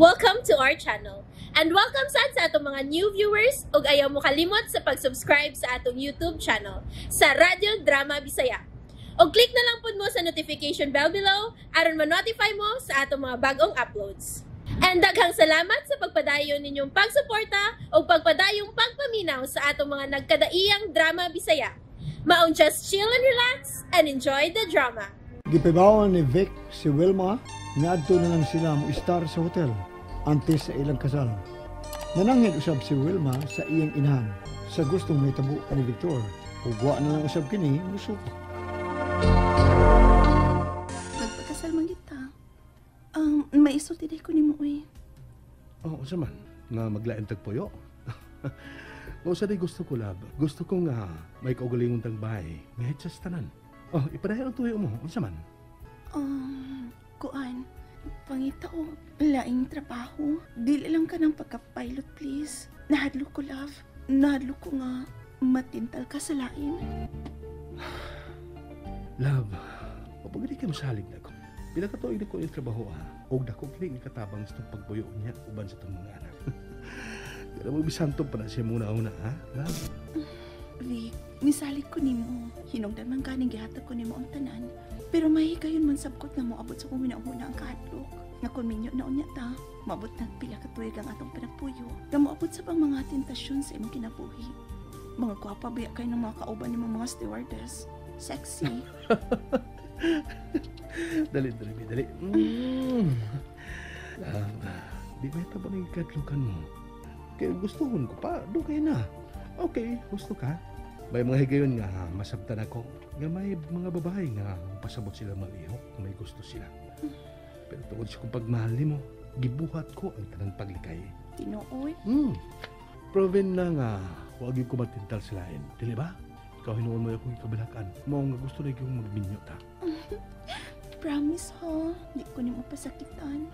Welcome to our channel. And welcome sad sa atong mga new viewers ug ayaw mo kalimot sa pag-subscribe sa atong YouTube channel sa Radyo Drama Bisaya. Og click na lang pud mo sa notification bell below aron ma-notify mo sa atong mga bagong uploads. And daghang salamat sa pagpadayon ninyong pagsuporta ug pagpadayong pagpaminaw sa atong mga nagkadaiyang drama Bisaya. Maong just chill and relax and enjoy the drama. Gipibawan ni Vic si Wilma nga adto na lang sila mo star sa hotel antes sa ilang kasal. Nanangin usab si Wilma sa iyang inahan sa gustong mahitabo ni Victor ug wa na lang usab kini musuko. Nagpakasal man kita. Maisulti day ko nimo oy. Oh, unsa man nga maglain tag puyo? Mao sa day gusto ko, love. Gusto ko nga may kaugalingon tag bahay. May sa tanan. Oh, ipadayon ang tuyo mo. Unsa man? Kuan, pangita og laing trabaho. Dili lang ka ng pagka-pilot, please. Nahadlok ko, love. Nahadlok ko nga matintal ka sa lain. Love, mapagili ka masalig na ako. Pila ka tuig na ko yung trabaho, ha? Og dako kini nga katabang sa itong pagbuyo niya uban sa itong mga anak. Pero mo bisanto pa na siya muna-una, ha? Love? Vic, misalig ko nimo. Hinungdan man ganing gihatag ko nimo ang tanan. Pero mahigayon man sabkot nga moabot sa kong una ang kahadlok. Nga kung minyo na unya ta, maabot na pila ka tuig ang atong panapuyo. Nga moabot sa pang mga tentasyon sa imong kinabuhi. Mga gwapa biya kay ng mga kauban nimo mga stewardess. Sexy. Dali, dali, dali. Love, di ba ito ba nagkadlukan mo? Kaya gustuhon ko pa, doon kayo na. Okay, gusto ka. May mga higayon nga masabtan ako. Nga may mga babae nga pasabot sila malihok kung may gusto sila. Pero tungod sa kong pagmahal nimo, gibuhat ko ang tanang paglikay. Tinuoy? Proven na nga, huwag yung kumatintal sa lain. Dili ba? Ikaw hinuon mo akong ikabilakan. Mao nga gusto na yung magminyo ta. Promise ha, di ko nimo pasakitan.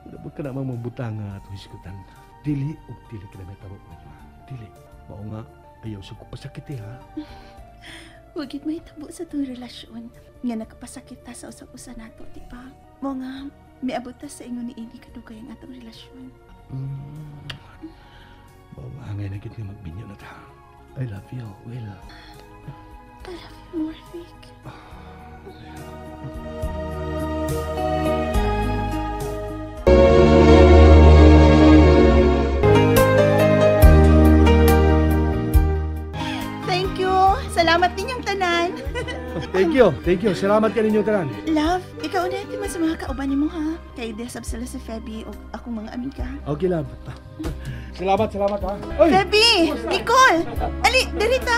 Dapat ka namang mabutang nga itong hisgutan. Dili o dili ka na may tabo ninyo ha. Dili. Mao nga, ayaw sa ko pasakiti ha. Huwag yun mahitabo sa itong relasyon nga nakapasakit ta sa usag-usa nato, di ba? Mao nga, miabot ta sa ingon ni ini kadugay ang atong relasyon. Mao nga, angay na gid nga magminyo na ta. I love you, Will. I love you more, Vic. Thank you. Salamat ninyong tanan. Thank you. Thank you. Salamat ka ninyong tanan. Love, ikaw na man sa mga kauban nimo ha. Kay desab sila si Feby o akong mga amiga. Okay, love. Salamat, salamat ha. Oy! Feby! Nicole! Ali, dirita!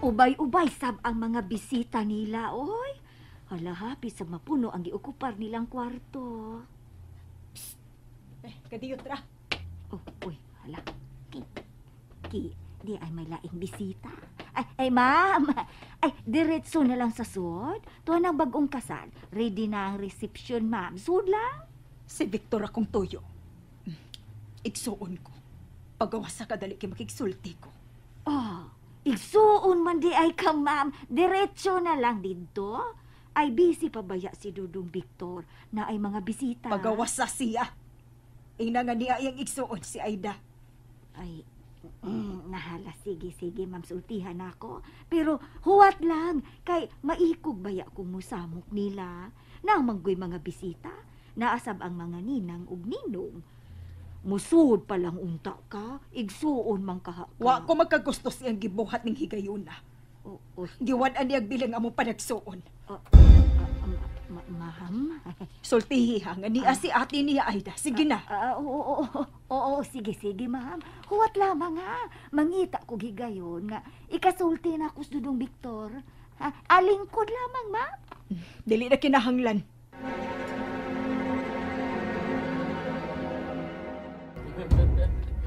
Ubay-ubay sab ang mga bisita nila, oy. Hala, happy sa mapuno ang giokupar nilang kwarto. Psst. Eh, kadiyot ra. Oh, uy, hala. Ki, di ay may laing bisita. Ay, ma'am. Ay, diretso na lang sa sud. Tuwa ng bagong kasal. Ready na ang reception, ma'am. Sud lang. Si Victor akong tuyo. Igsuon ko. Pagawas sa kadali kay makigsulti ko. Oh, igsuon man di ay ka, ma'am. Diretso na lang dito. Ay, busy pa baya si Dudong Victor na ay mga bisita. Pagawas sa siya. Ina nga niya iyang igsuon si Aida. Ay, nahala. Sige, sige, ma'am. Sultihan ako. Pero huwat lang. Kay maikog baya kung musamok nila. Nang manggoy mga bisita. Naasab ang mga ninang ug ninong. Musud pa lang unta ka, igsuon man kaha ka. Wa ko magkagusto siyang gibuhat ning higayuna. Oh, oh. Giwan-an niyang bilang among panagsuon. Ma'am? Sultihi ha, nga niya si ate niya Aida. Sige na. Oo, oo, oo, sige, sige, ma'am. Huwat lamang ha. Mangita ko higayon nga ikasulti na ako sa Dudong Victor. Ha? Alingkod lamang, ma'am. Dili na kinahanglan.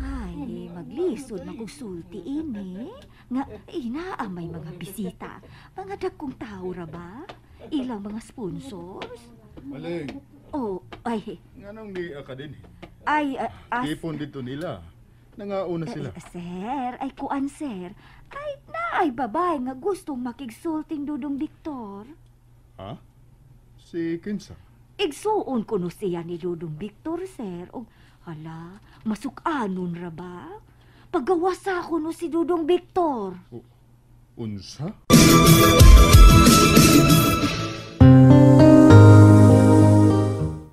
Ay, maglisod magugsulti ini. Nga, inaa may mga bisita. Mga dagkong tao ra ba? Ilang mga sponsors? Maling. Oh, ay. Nganong di ka din? Ay, Tipon dito nila. Nangauna sila. Sir, ay kuan sir. Ay, na ay babae nga gustong makigsulting Dudong Victor. Ha? Si Kinsa? Igsuon ko no siya ni Dudong Victor, sir. Og hala, masuk-anon ra ba? Pagawasa ko no si Dudong Victor. Unsa?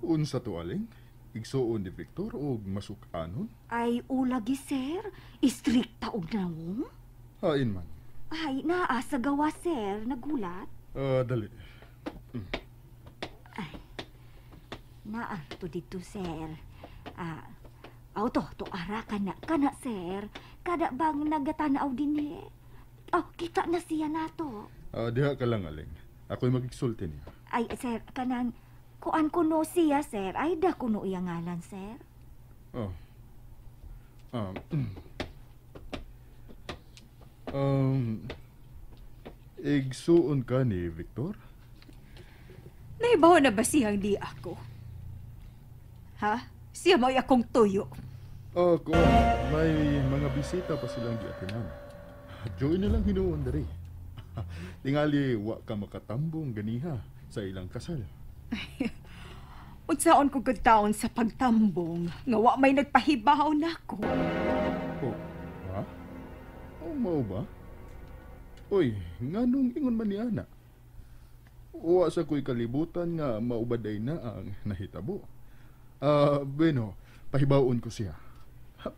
Unsa to, Aling? Igsuon ni Victor og masuk-anon? Ay, ulagi, sir. Istrikta og nawong. Hain man. Ay, naa sa gawa, sir. Nagulat. Dali. Naa to dito, sir. Aw to ara kana kana, sir. Kada bang nagatanaw din eh. Oh, kita na siya nato. Diha ka lang, Aling. Ako'y magigsulti niya. Ay, sir, kanang kuan kuno siya, sir. Ay, da kuno iya ngalan, sir. Oh. Igsuon ka ni Victor? Naibaw na ba siyang di ako? Ha? Siya mo'y akong tuyo. Ako, may mga bisita pa silang giatiman. Join na lang hinuon diri. Tingali, wa ka makatambong ganiha sa ilang kasal. Unsaon ko gud taon sa pagtambong nga wa may nagpahibaw nako. Oh, ha? Oh, mao ba? Uy, nganong ingon man ni ana? Wa sa ko'y kalibutan nga maubaday na ang nahitabo. Bueno, pahibawon ko siya.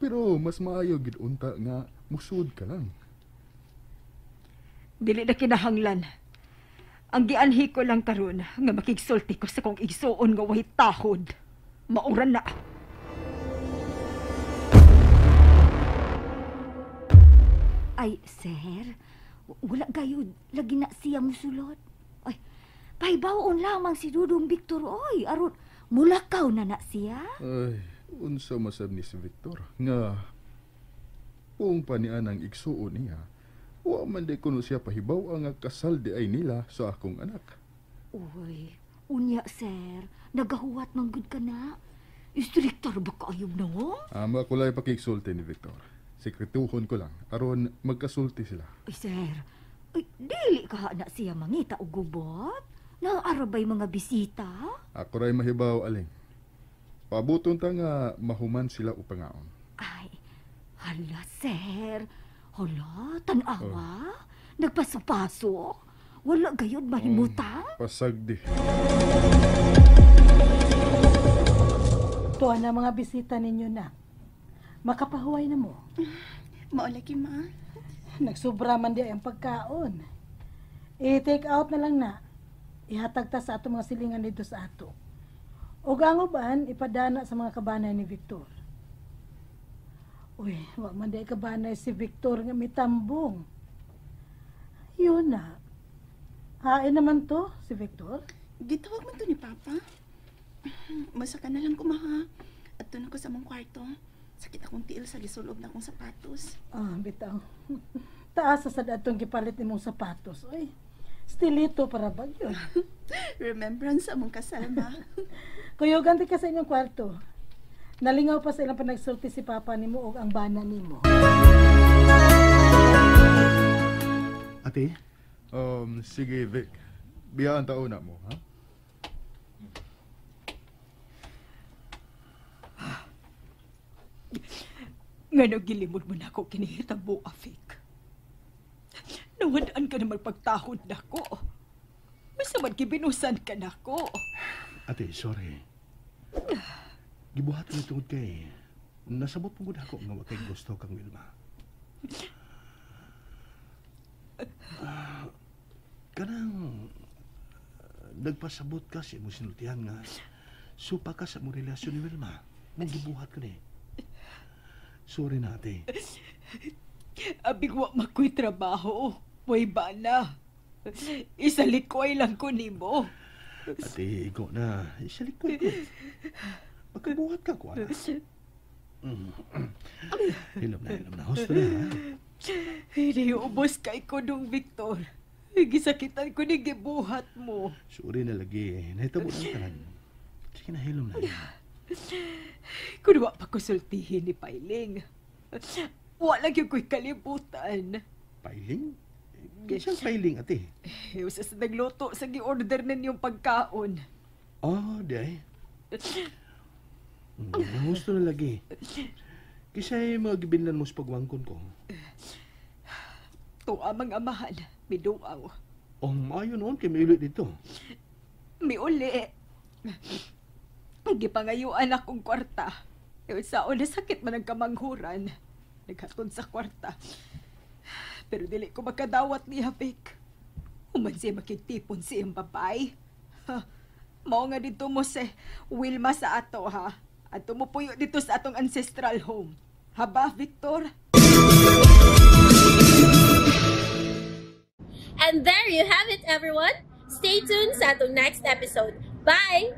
Pero mas maayo gid unta nga musud ka lang. Dili na kinahanglan. Ang gianhi ko lang karon nga makigsulti ko sa kong igsuon nga way tahod. Mauran na. Ay, sir, wala gayud. Lagi na siya musulod. Ay, pahibawon lamang si Dudong Victor, oy. Aron, mulakaw na na siya. Ay, unsa masab ni si Victor nga kung pa niya ang igsuon niya, wa man di kuno siya pahibaw ang kasal di ay nila sa akong anak. Uy, unya sir, nagahuwat man gud ka na. Istriktar ba kaayob na ho? Ama ko lang pakigsulti ni Victor. Sekretuhon ko lang aron magkasulti sila. Ay sir, ay, dili ka na siya mangita og gubot. Naarabay mga bisita. Ako ray mahibaw, Aling. Pabuton ta nga mahuman sila upangaon. Ay, hala sir. Hala, tanawa. Oh. Nagpaso-paso. Wala gayud mahimutang. Pasagdi. Tuwa na mga bisita ninyo na. Makapahuway na mo. Maulagi, ma. Nagsubra man di ang pagkaon. I-take out na lang na. Ihatag ta sa ato mga silingan dito sa ato. O ang uban, ipadana sa mga kabanay ni Victor. Uy, wa man di kabanay si Victor nga mitambong. Yun na. Hain naman to, si Victor. Gitawag man to ni Papa. Masaka na lang kumaha. At doon ako sa mong kwarto. Sakit akong tiil sa gisulob na akong sapatos. Ah, bitaw. Taas sa sad atong gipalit nimong sapatos. Uy, stilito para bagyo. Remembrance sa mong kasal, ma. Kuyugan di ka sa inyong kwarto. Nalingaw pa sa ilang panagsulti si Papa nimo og ang bana nimo. Ate? Sige, Vic. Biyaan tao na mo, ha? Ngano gilimod mo na ako kinihitabo, Vic. Nawadaan ka na magpagtahod na ko. Basta man gibinusan ka na ko. Ate, sorry. Gibuhat ko tungod kay nasabot po gud ako nga wa kay gusto kang Wilma. Kanang nagpasabot ka sa imong sinultihan nga supa ka sa imong relasyon ni Wilma. Mong gibuhat ko ni. Sorry na, ate. Abig wa makoy trabaho. Way bana. Isalikoy lang ko nimo. Ate, igo na. Isalikoy ko. Magkabuhat ka ko, ana. Hilom na, hilom na. Husto na, ha? Hindi ubos kay ko dong, Victor. Gisakitan ko ni gibuhat mo. Sorry na lagi. Nahitabo ng tanan. Sige na, hilom na. Kung wa pa ko sultihin ni Pailing, wala gyud ko'y kalibutan. Pailing? Kinsang filing, ate? Usa sa nagluto sa gi-order ninyong pagkaon. Ah, di ay. Gusto na lagi. Kisay mga gibinlan mo sa pagwangkon ko. Tuwa mga mahal, miduaw. Oh, maayo noon kay miulit dito. Miuli. Gipangayuan akong kwarta. Sa una sakit man ang kamanghuran. Naghatod sa kwarta. Pero dili ko makadawat niya, Vic. Human siya makigtipon sa iyang babae. Ha, mao nga dito mo si Wilma sa ato, ha? Ato mo puyo dito sa atong ancestral home. Haba, Victor? And there you have it, everyone. Stay tuned sa atong next episode. Bye!